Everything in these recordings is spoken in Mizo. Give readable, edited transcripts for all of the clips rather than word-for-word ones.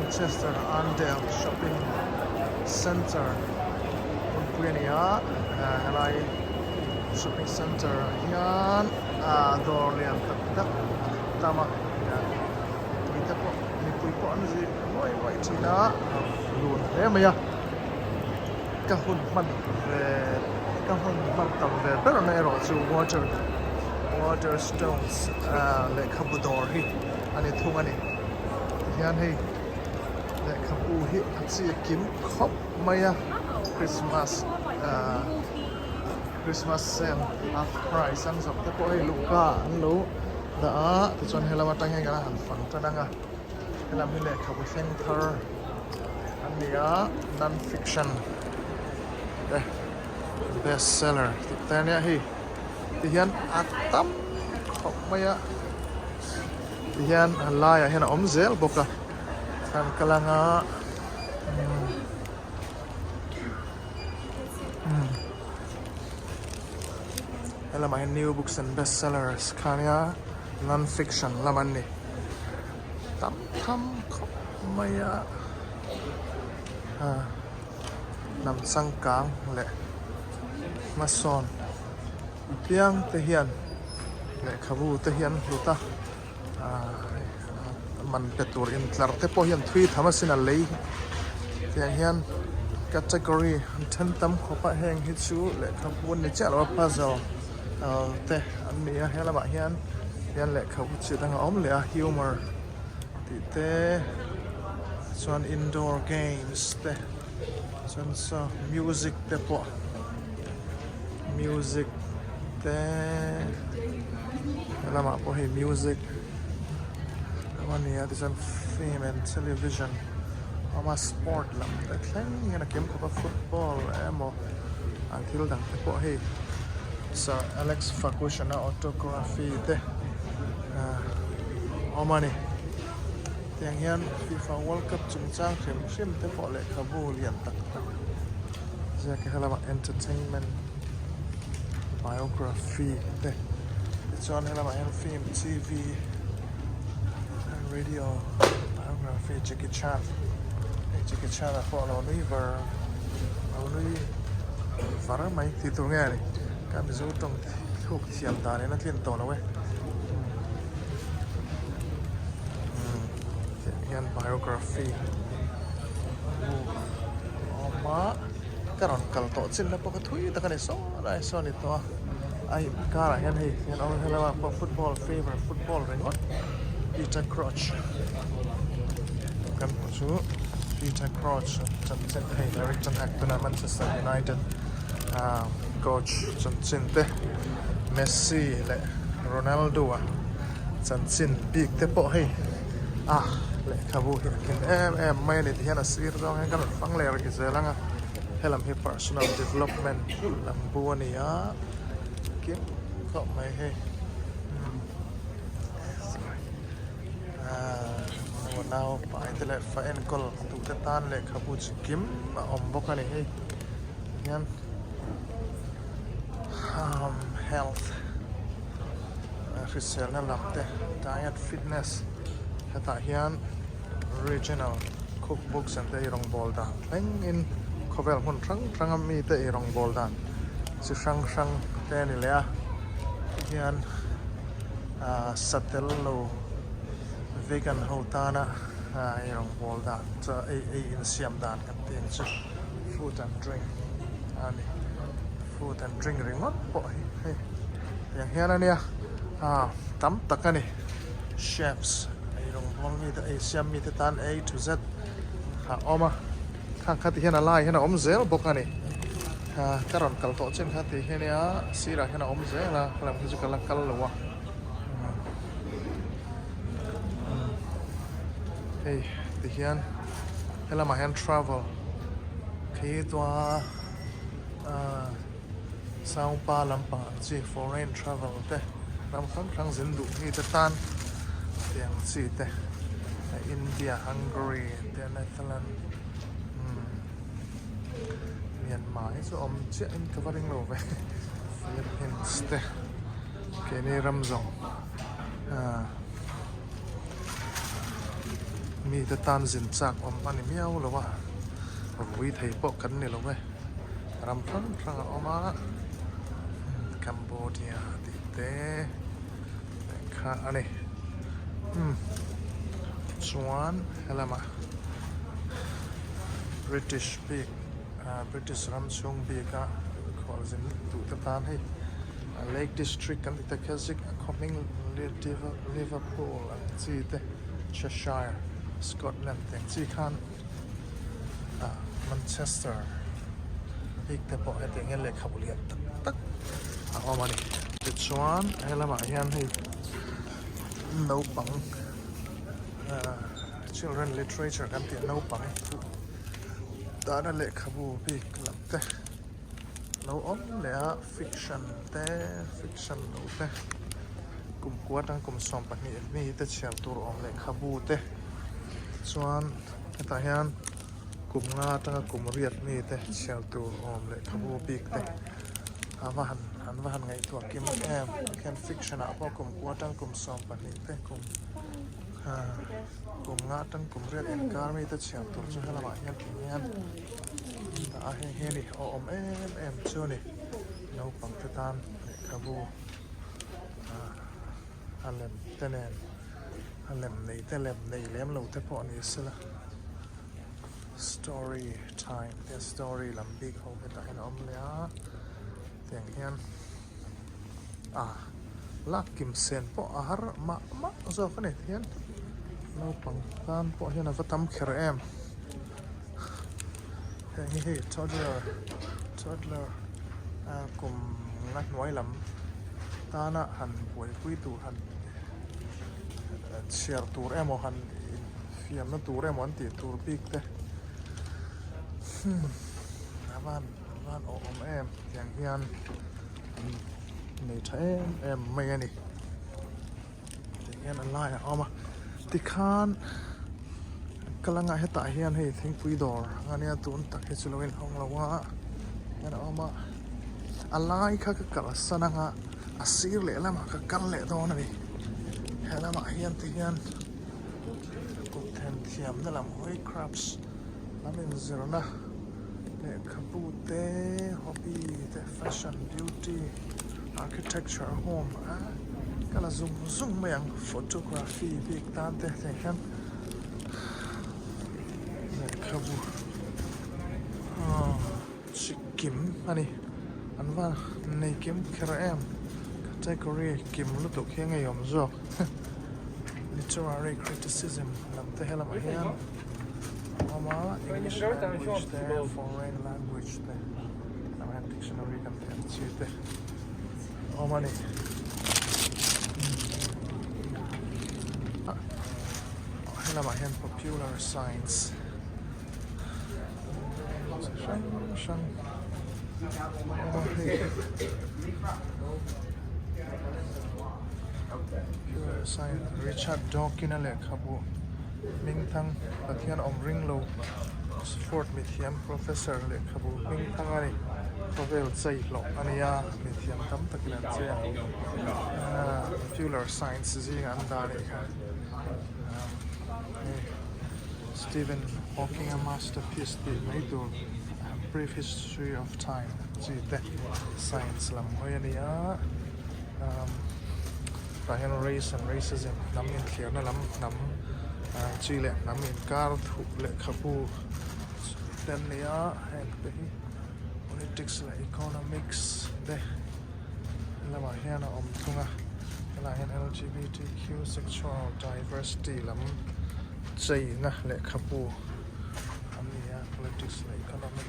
Manchester Arndale Shopping Centre hmunpui a ni a helai shopping centre ah hian ah dawr lian tak tak a tam a mipui te pawh mipui pawh an zir nuai nuai thin a a lun hle mai a ka hun hman ve ka hun hman tam ve ber na erawh chu water waterstones ah lehkhabu dawr hi a ni thung a ni tihian hei lehkhabu hi a chi kim khawp mai a Christmas ah Christmas sale half price an zawrh te pawh hei luhka an lo dah a tichuan helam atang hian kan han fang tan ang a helam hi lehkhabu thleng thar an ni a non fiction te best seller tih te ania hei tihian a tam khawp mai a tihian a laiah hian a awm zel bawk a kan kal anga umm helamah hian new books and best sellers kha ania non fiction lam an ni tam tham khawp mai a ah hnam changkang leh hmasawn piang te hian lehkhabu te hi an hlut a ah man pe tur intlar te pawh hian thui tham asin a lei tiang hian category an then tam khawp a heng hi chu lehkhabu an ni chiah lo a puzzle te an ni a he lamah hian hian lehkhabu chi dang a awm leh a humour tih te chuan indoor games te chuan saw music te pawh music te helamah pawh hei music a ni a tichuan film and television a awm a sport lam te thleng hian a kim khawp a football emaw an thil dang te pawh hei sir Alex Ferguson a autography te ah a awm a ni tiang hian fifa world cup chungchang hrim hrim te pawh lehkhabu lian tak tak. Ziak hi helamah entertainment biography te tichuan helamah hian film TV radio biography Jackie Chan hei Jackie Chan a pawh alo nui var alo nui var mai tih tur nge a ni ka Mizo tawng thluk thiam dan in a tlin tawh lo e umm tiang hian biography awm a ka rawn kal tawh chin na pawh kha thui tak a ni saw lai saw a ni tawh a a inkarah hian hei hian awm helamah pawh football fever football ringawt Peter Crouch kan hmuh chu Peter Crouch chanchin te hei Erik ten Hag tuna Manchester United ah coach chanchin te Messi leh Ronaldo a chanchin bik te pawh hei a lehkhabu hi a kim em em mai a ni tihian a sir zawng hian kan rawn fang leh rih zel ang a helam hi personal development lam bu a ni a kim khawp mai hei ahh nau pai te leh fa enkawl duh te tan lehkhabu chi kim a awm bawk a ni hei hian health. Hriselna lam te diet fitness hetah hian regional cook books an te eirawngbawl dan thleng in khawvel hmun hrang hrang a mite eirawngbawl dan chi hrang hrang te a ni leh a tihian ah satel lo vegan ho tana eirawngbawl dan chaw ei ei insiam dan kan tih ang chu food and drink a ni. Food and drink ringawt pawh hi hei tiang hian a nia ah tam tak a ni chefs ei rawngbawl mi te ei siam mi te tan A to Z a awm a khang kha ti hian a lai hian a awm zel bawk a ni ah ka rawn kal tawh chin kha ti hi ania sirah hian a awm zel a helam hi chu ka la kal lo a hei ti hian helamah hian travel khi tua. Sangpa lampang ang chi foreign travel te ram hrang hrang zin duh mi te tan tiang chi te India Hungary te Netherland umm Myanmar hi chu awm chiah in ka va ring lo ve Philippines te keini ram zawng ah. Mite tan zin chak awm a ni miau lo a, rui thei pawh kan ni lo e. Ram hrang hrang a awm a, Cambodia tih te kha a ni. Umm chuan helamah British bik ah British ram chhung bika khualzin duhte tan hei Lake District kan ti ta Keswick a khaw hming Liverpool ang chi te Cheshire Scotland te ang chi khan ah Manchester bik te pawh hetiang hian lehkhabu lian tak tak a awm a ni. Tichuan he lamah hian hei naupang ah children literature kan tih naupang tana lehkhabu bik lam te lo awm leh a fiction te fiction lo te kum kua atang kum 12 mi te chhiar tur awm lehkhabu te chuan hetah hian kum nga atanga kum riat mi te chhiar tur awm lehkhabu bik te a va han an va han ngaihtuah kim em khian fiction ah pawh kum kua atang kum 12 te kum ah kum nga atang kum riat inkar mi te chhiar tur chu helamah hian ti hian dah a heng hi a ni aw awm em em chu a ni naupang te tan lehkhabu ah a lem te nen a lem nei te lem nei lem lo te pawh ni sela story time te story lam bik ho hetah hian a awm leh a tiang hian ah lak kim sen pawh a har mah mah zawk a ni tihian naupang tan pawh hian a va tam kher em heng hi hei toddler toddler ah kum nga hnuai lam tana han buaipui tur han chhiar tur emaw han infiamna tur emaw an tih tur bik te hmm a van a van awh awm em tiang hian nei tha em em mai a ni tiang hian a laiah a awm a tikhan kalanga hetah hian hei thingpui dawr ang ania tun tak hi chu lo inhawng lo a hian a awm a a lai kha ka kalsan anga a sir leh lamah ka kal leh dawn a ni he lamah hian ti hian kut themthiamna lam hawi crafts lam inzirna lehkhabu te hobby te fashion beauty architecture home a ka la zung zung mai ang photography bik tan te tiang hian lehkhabu aw chi kim a ni an va nei kim kher em category kim lutuk hi a ngeiawm zawk literary criticism lam te helamah hian. Awm a English language te foreign language te lamah hian dictionary kan tih ang chi te a awm a ni. Helamah hian popular science chi hrang hrang a awm a hei popular science Richard Dawkins a lehkhabu. Hmingthang Pathian awm ring lo Oxford mithiam Professor lehkhabu hmingthang a ni. Khawvel chei hlawh a nia, mithiam tam takin an chei a. Popular science zingah an dah anih kha. Hei Stephen Hawking a masterpiece tih mai tur A Brief History of Time chi te science lam hawi a ni a. Tah hian race and racism hnam inthlirna lam hnam chi leh hnam inkar thup lehkhabu te an ni a heng te hi politics leh economics te lamah hian a awm thung a helaiah hian L_G_B_T_Q sexual diversity lam cheina lehkhabu an ni a politics leh economic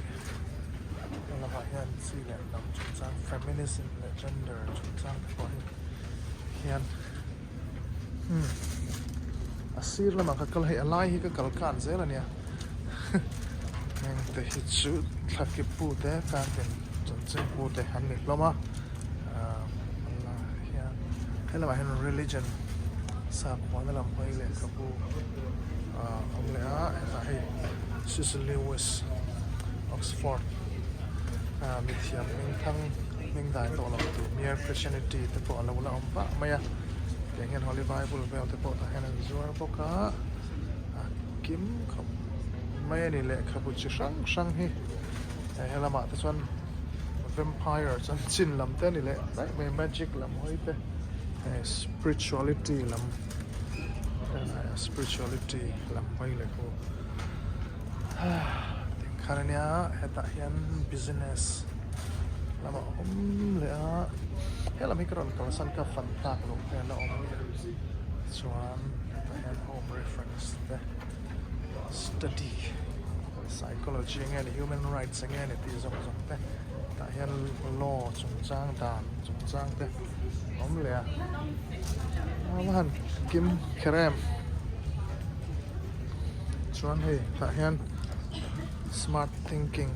lamah hian chi leh hnam chungchang feminism leh gender chungchang te pawh hi hian umm a sir lamah ka kal hei a lai hi ka kal kan zel a nia heng te hi chu thlakip pu te kartin chanchin pu te an ni hlawm a ahh hian helamah hian religion sakhuana lam hawi lehkhabu ahh a awm leh a hetah hei Cecil Lewis Oxford ah mithiam hmingthang hming dai tawh lo tur Mere Christianity te pawh a lo la awm vah mai a tiang hian Holy Bible vel te pawh tah hian an zuar bawk a. kim khawp mai a ni lehkhabu chi hrang hrang hi he lamah te chuan vampire chanchin lam te a ni leh daih mai magic lam hawi te hei spirituality lam spirituality lam hawi lehkhabu tikhan a nia hetah hian business lamah a awm leh a helam hi ka rawn kalsan ka fan tlak loh hmel a awm chuan hetah hian home reference te study psychology enge ni human rights enge ni tih zawng zawng te tah hian law chungchang dan chungchang te a awm leh a a va han kim kher em chuan hei tah hian smart thinking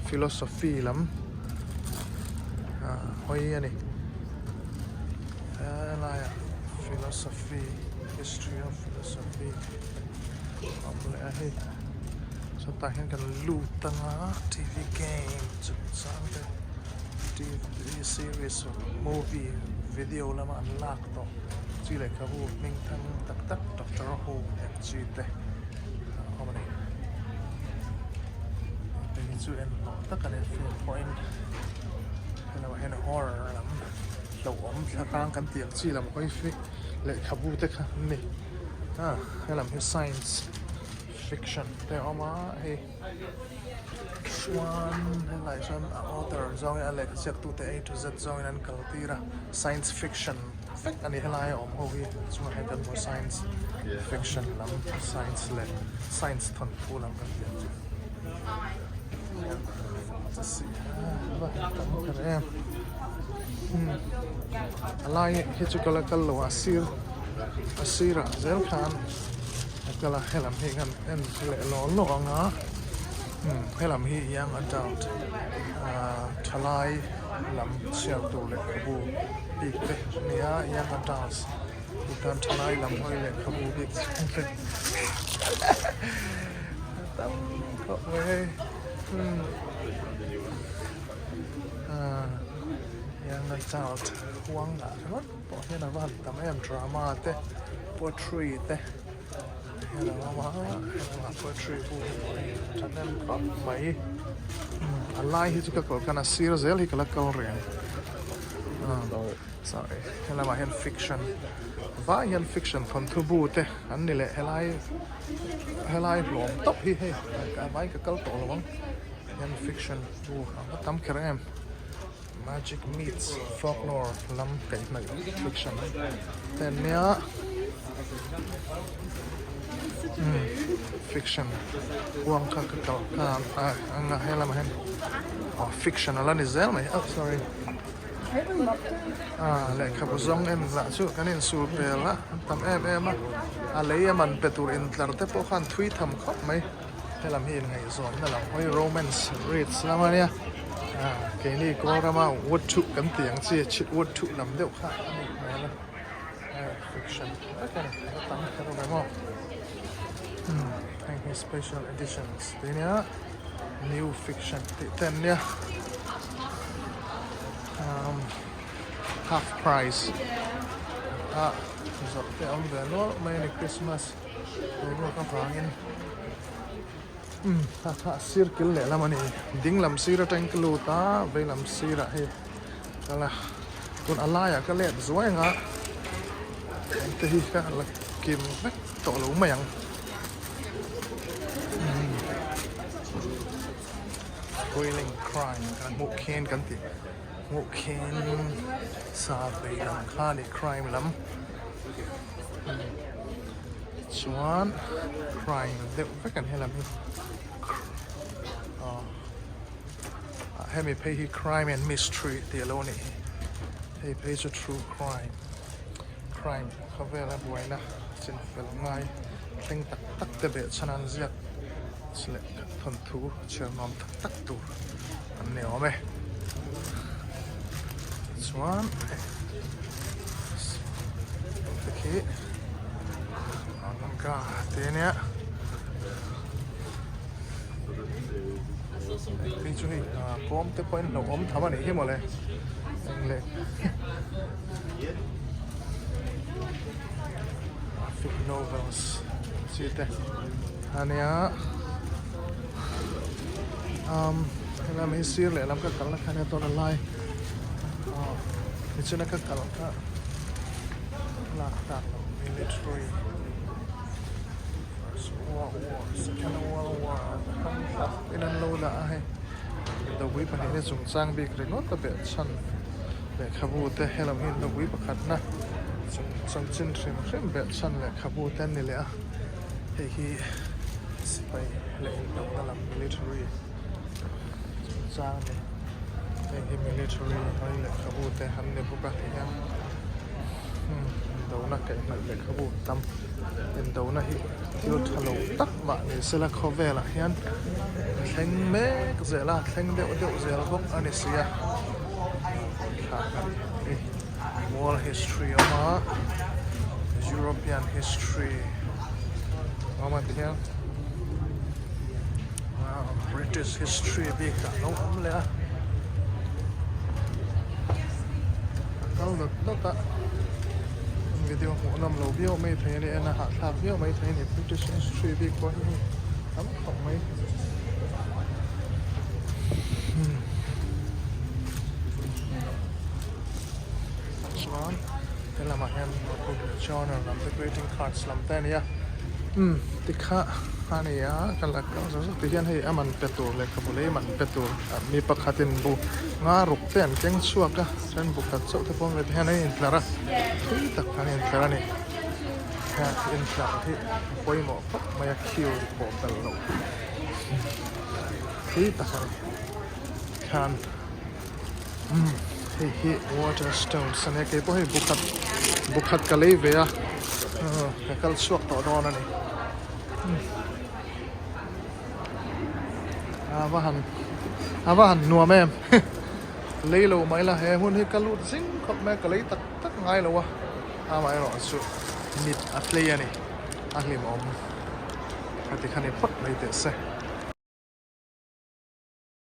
philosophy lam ah hawi a ni helaiah philosophy history of philosophy a awm leh a hei chutah hian kan lut anga T V game chungchang te T V series movie video lama an lak tawh chi lehkhabu hming thang tak tak doctor ho ang chi te a awm a ni hei hi chu en hlawh tak a ni film pawhin helaiah hian horror lam hlauhawm thla kan tih ang chi lam hawi hi lehkhabu te kha an ni a helam hi science fiction te a awm a hei chuan helaiah chuan a author zawngin a lehkha ziaktute A to Z zawngin an kal tir a science fiction vek a ni helai a awm ho hi chungah hian kan hmu science fiction lam science leh science thawnthu lam kan tih ang chu a tam kher em a lai hi chu ka la kal lo a sir a sirah zel khan a kal a helam hi khan en leh law law ang a helam hi young adult ah thalai lam chhiar tur lehkhabu bik te a ni a young adults tan thalai lam hawi lehkhabu bik te a tam khawp mai hei young adult huang ah ringawt pawh hian a va han tam em drama te poetry te hian a awm a helamah poetry bu hi pawh hei a thahnem khawp mai a lai hi chu ka kal khan a sir zel hi ka la kal reng sorry helamah hian fiction vai hian fiction thawnthu bu te an ni leh helai helai hlawm tawp hi hei vai ka kal tawh lo ang hian fiction bu a va tam kher em. Magic meets folklore lam kaihhnawih fiction te an nia umm fiction huang kha ka kal kha a he lamah hian aw fiction a la ni zel mai oh sorry ah lehkhabu zawng en lah chu kan insul pel a an tam em em a a lei a man pe tur intlar te pawh khan thui tham khawp mai. Helam hi inngaihzawnna lam hawi romance reads lam a nia ah keini kawl rama wood thuh kan tih ang chi chhit wood thuh lam deuh kha a nih hmel a hei fiction vek a ni a tam kher ve maw umm heng hi special editions tih a nia new fiction tih te an nia umm half price ah zawrh te a awm ve nual mai a ni christmas. Boruak avangin umm kha kha sir kil lehlam a ni ding lam sir atangin ka lut a vei lam sirah hei kal a tun a laiah ka let zuai ang a engte hi ka la kim vek tawh lo mai ang umm boiling crime kan hmuh khin kan tih hmuh khin sa vei lam kha a ni crime lam. Chuan crime deuh vek an helam hi aw hemi phei hi crime and mystery tih alo nih hi hei phei chu true crime crime khawvela buaina chin fel ngai thleng tak tak te beh chhan an ziak leh thawnthu chhiar nuam tak tak tur an ni awm e chuan khi manga te ania hei chu hei kawm te pawhin hlauh awm tham anih hi mawle eng leh. Novels chi te a nia umm helai mai sir lehlam ka kalna kha ania tuna lai aw tichuan a ka kal kha lak tak loh military first world war second world war hrang hrang in an lo dah a hei indopui pahnihna chungchang bik ringawt a behchhan lehkhabu te helam hi indopui pakhatna chung chanchin hrim hrim behchhan lehkhabu te an ni leh a hei hi sipai leh indona lam military chungchang a ni heng hi military hmai lehkhabu te an ni bawk a tihian hmm indona kaihhnawih lehkhabu tam indona hi thil tha lo tak mah ni sela khawvelah hian a thleng mek zel a thleng deuh deuh zel bawk a ni si a thlak a ni hei world history a awm a European history a awm a tihian British history bik ah lo awm leh a a kal dawt dawt a video hmuh nawm lo viau mai thei a ni en a hahthlak viau mai thei a ni British history bik pawh hi hei tam khawp mai. Chuan he lamah hian notebook leh journal lam te greeting cards lam te a ni a umm tikha a ni a ka la kal zawk zawk tihian hei a man pe tur lehkhabu lei man pe tur mi pakhatin bu nga ruk te an keng chhuak a chuan bu khat chauh te pawh an tihian an intlar a thui tak an intlar a ni heng intlar hi a pawimawh khawp mai a queue pawh pel loh thui tak a ni khan. Umm hei hi water stones a nia keipawh hei bu khat bu khat ka lei ve a ka kal chhuak tawh dawn a ni a va han a va han nuam em lei lo mai la he hun hi ka lut zing khawp mai a ka lei tak tak ngai lo a amaherawhchu mit a tlei a ni a hlimawm khati kha ni phawt mai teh se.